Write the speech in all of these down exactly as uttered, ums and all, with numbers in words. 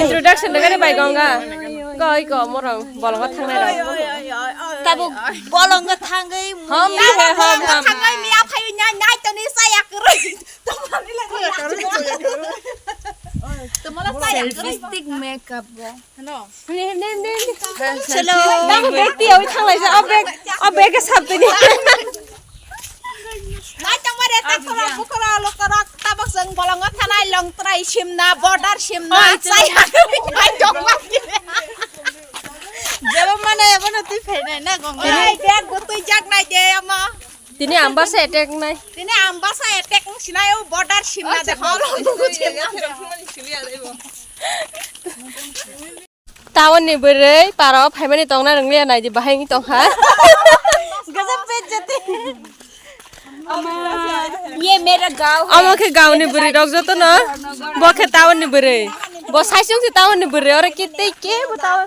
Introduction dagani bai gonga. Koi ko morong bolongo thangnai rok. Tabuk bolongo thangwi hom muya. Hom, hom, hom. Thangwi miya phayu nyai nyai toni saya kwrwi. Tomani le saya kwrwi. Tomala saya kwrwi. Lipstick makeup go. Hello. Hello. Bang bag tiyawi thanglai ja, o bag, o bag ke sap tini. Nai tongmani ta khorok bukhorok lukorok tabok chwng bolongo thanai longtrai simna, border simna, chai nai tongmani. Jebo mane ebono twi phainai na gonga. Nai bag bo twi jak nai de ama. Tini ambasa attack nai. Tini ambasa attack wng sinai o border simna de holo. Town ni bwrwi para o phaimani tongna rwngya nai di bahai wng tongkha. Gajab pet jati. Ye mera gaon hai. Omo khe gaon ni bwrwi rok joto no. Bo khe town ni bwrwi. Bo saisung se town ni bwrwi oro khe tei khe bo town.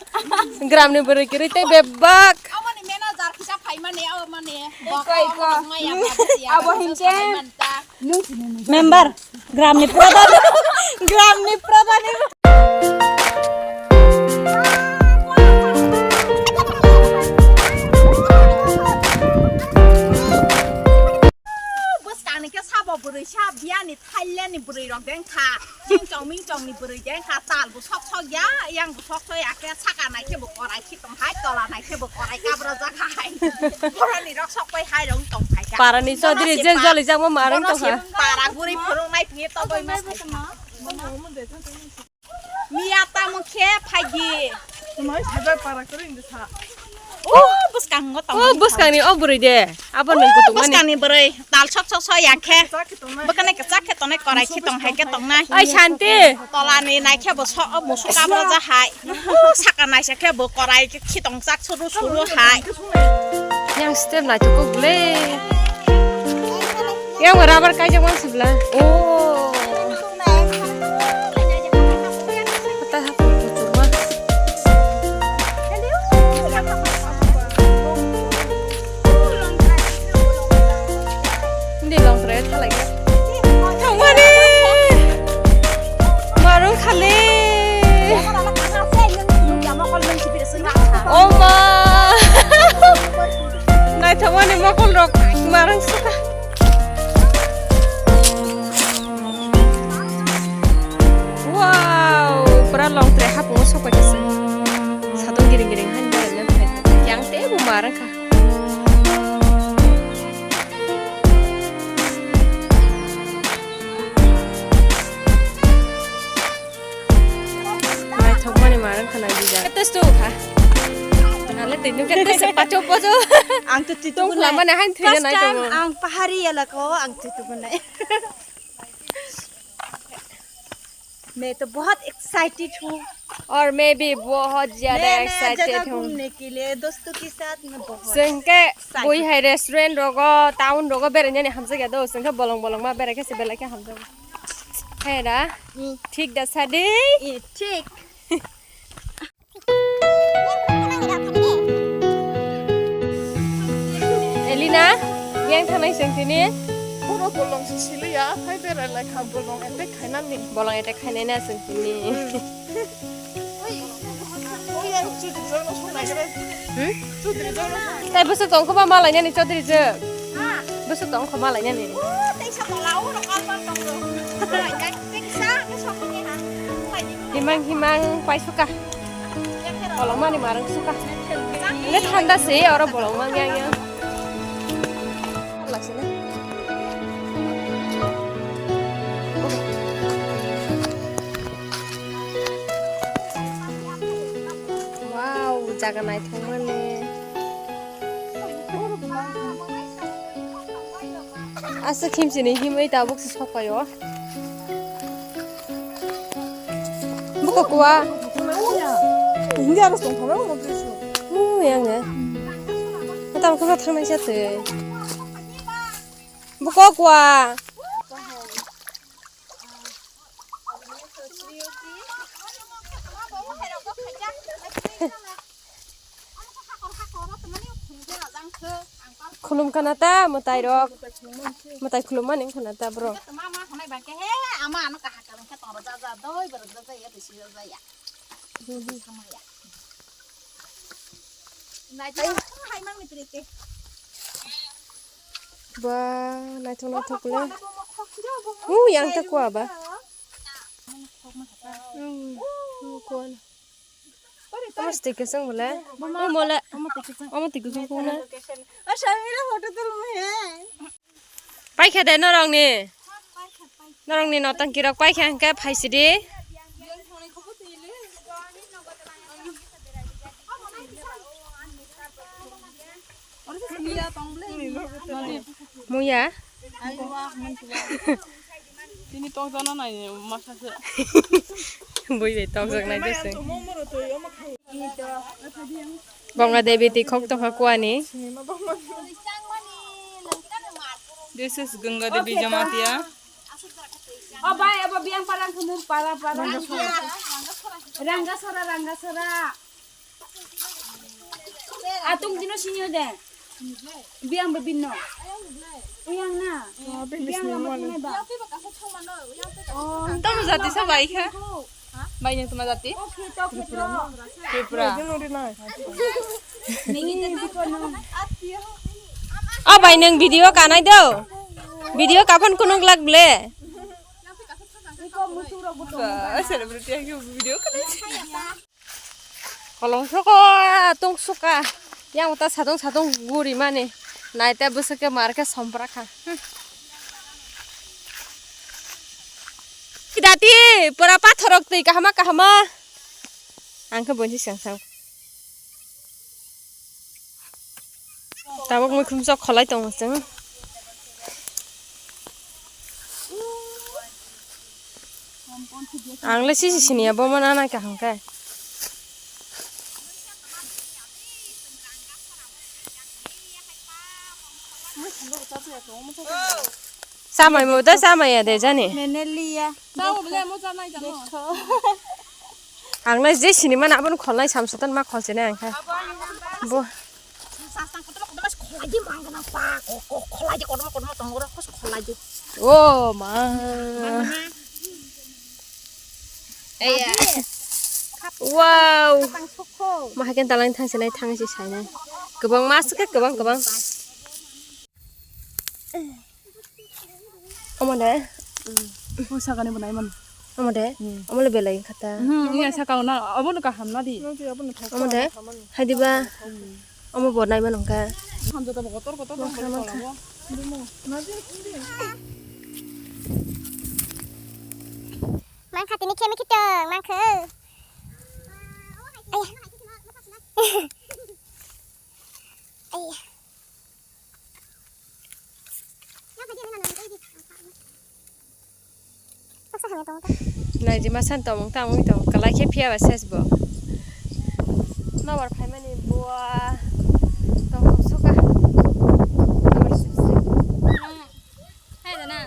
Gram ni bwrwi kwrwi tei bebak. Omo ni manager kisa phaimani omo ni. Iko, iko. Abo hinkhe member, gramni pradhan, gramni pradhan. Bwskangni khe sabo bwrwi sa biyani thailani bwrwi rok dengkha. Chingchong mingchong ni bwrwi de wngkha, tal bo sok sok ya, yang bo sok sok ya khe, saka nai khe bo korai khitong hai, tola nai khe bo korai kabra jak hai. Boroni rok sok pai hai rok tong phai kha. Parani chaudhary je joli jak ma marang tong kha. Para guri phurung nai phiye to boi ma sai kha. Miya tamo khe phai di. Tumai saja para kori inde sa. O bwskango tong. O bwskangni o bwrwi de. Abo nung kutung mani. Bwskangni bwrwi. Tal sok sok sok ya khe. Bwkhanai kwchak khe tongnai, korai khe tong hai khe tongnai. Ai Shanti. Tolani nai khe bo so-, o musuk kabra ja hai. O saka naisa khe bo korai khe khitong chak suru suru hai. Yang step naithok kok le. Yang rubber kaijak mang sibla. O. Hatai hatai kuchukma. Hindi long try thalai. Thangmani. Marung khali. Oma. Naithokmani mokol rok marung suka. Wow, pura long tray hapungo sok paikha se. Satung giring giring han bai yang te bo mar wngkha. Naithokmani mar wngkha na bijak. Kete sto kha. Nale tini kete se pacho pacho. Ang to twi tong khlamani han thwina nai tongo. Ang pahari elaka o ang twi tong nai. मैं तो बहुत एक्साइटेड हूँ। और मैं भी बहुत ज्यादा एक्साइटेड हूँ। घूमने के लिए दोस्तों के साथ मैं बहुत excited. Sengke bui hai restaurant rogo, town rogo berainani hamjakya do, sengke bolong bolong ma berai khe se belai khe hamjago. Hai da? Hmm. Thik da sadi? Ye, thik. Elina, yang thanai seng tini. Bono bolong se siliya, hai berai lai kha bolong attack khainani. Bolong attack khainai na seng tini. Oya, chudri jor no sonai gre. Hmm? Chudri jor no sonai. Tai bwswk tong kho ba malai nani chudri jor. Ha? Bwswk tong kho malai nani. O, tei sa tola o rok albar tong ro. Tei sa ke sok ni ha. Himang himang paisuka. Bolongmani marang suka. Ini thanda se oro bolongma yang yang. Wow, jaga naithokmani. Aswk himchini himwi tabuk se sokphaio. Buka kuwa. Hindi aro song thangna mo jesu. Mu yang ya. Tam kha thangnai sa tei. Buka kuwa. Khulum khana ta mwtai rok. Mwtai khulum mani khana ta bro. Ba, naithok naithok le. U, yang ta kua ba. U, u, kua na. Tamo stick keseng bole. Omo le. Omo twi keseng kung na. Paikha de norokni. Norokni notangki rok paikha hwnkhe phaisidi. Muya. Tini tokjana nai masa se. Bui bai tokjak nai dese. Ganga Devi twi khok tongkha kuani. This is Ganga Devi Jamatia. Oh, bai, abo biang parang khumu para para. Rangasora, Rangasora. Atung dino sinyo de. Biang bebinno. Uyang na. Biang lama tine ba. Oh. Tamo jati sa bai kha? Bai nang tama jati? Tripura. Oh bai nang video kanai do. Video kapan kunung lag ble. Celebrity video kanai. Kolong soko tong suka. Yang uta sadong sadong guri mani. Naita bwswk ke mar ke sompra kha. Hmm. Kidati pura pathorok twi kahama kahama. Ang khe bonsi sang sang. Tabuk muikhum sok kholai tongo chwng. Ang le sisi siniya bo mana nai kaham khe. Chamai mo da chamai ya de jani. Meneliya. Chao bole mo cha nai jamo. Ang nai je sini mana abon kholnai samsatan ma kholse nai ang khe. Bo. Sasang kotor kotor mas kholai di mang kana pa. Ko ko kholai di kotor kotor tong ro kos kholai di. Oh ma. Eya. Wow. Tang sukho. Ma haken talang thang sinai thang si sainai. Kwbang mas khe kwbang kwbang. Omo de? Omo sakani bo nai mano. Omo de? Hmm. Omo le belai khata. Hmm, iya sakao na, obo no kaham na di. Omo de? Hai di ba? Hmm. Omo bo nai mano ka. Hamja to kotor kotor. Mang kha tini khemi khitong, mang khe. Ayah. Ayah. Naijima san tongmung tangwi tong, kwlai khe phiya ba ses bo. Nobar phaimani bua tongthok suka. Nobar sip sip. Hai dana.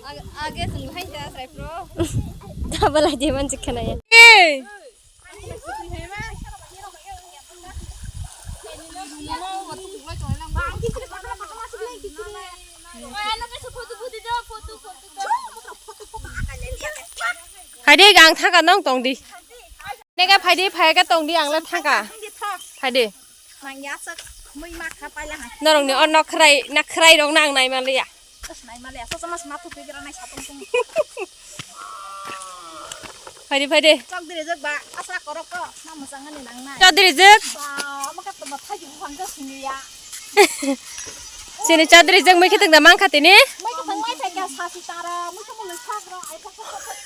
Ag-, age sung hai da sai pro. Tabala je man chikana ya. Hey! Phaidi, ang thangka nong tongdi. Nega phaidi, phaika tongdi, ang le thangka. Phaidi. Norokni o nokrai, nakrai rok nang nai manliya. Nai male, asa sama sama thupi gira nai satong tong. Phaidi, phaidi. Chok diri jok ba, asa korok ko, ma musang ani nang nai. Chok diri jok. Ba, ma ka toma thai ju phang ka sini ya. Sini chok diri jok mui khiteng da mang kha tini. Mui khiteng mai thai ka sasi tara, mui khiteng mai thak ro, ai thak thak thak.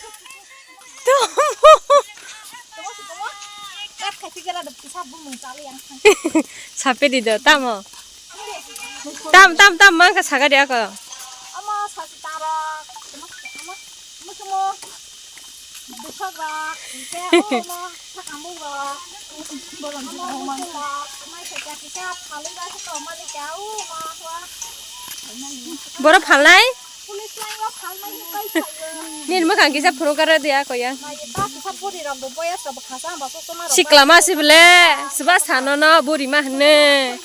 Sapedi do, tamo. Tam, tam, tam, mangka sagadi ako. Boro phalnai? Nini mwkhang kisa phunukha rw diya koya. Sikla ma si bole, swba sano no buri ma hwnwi.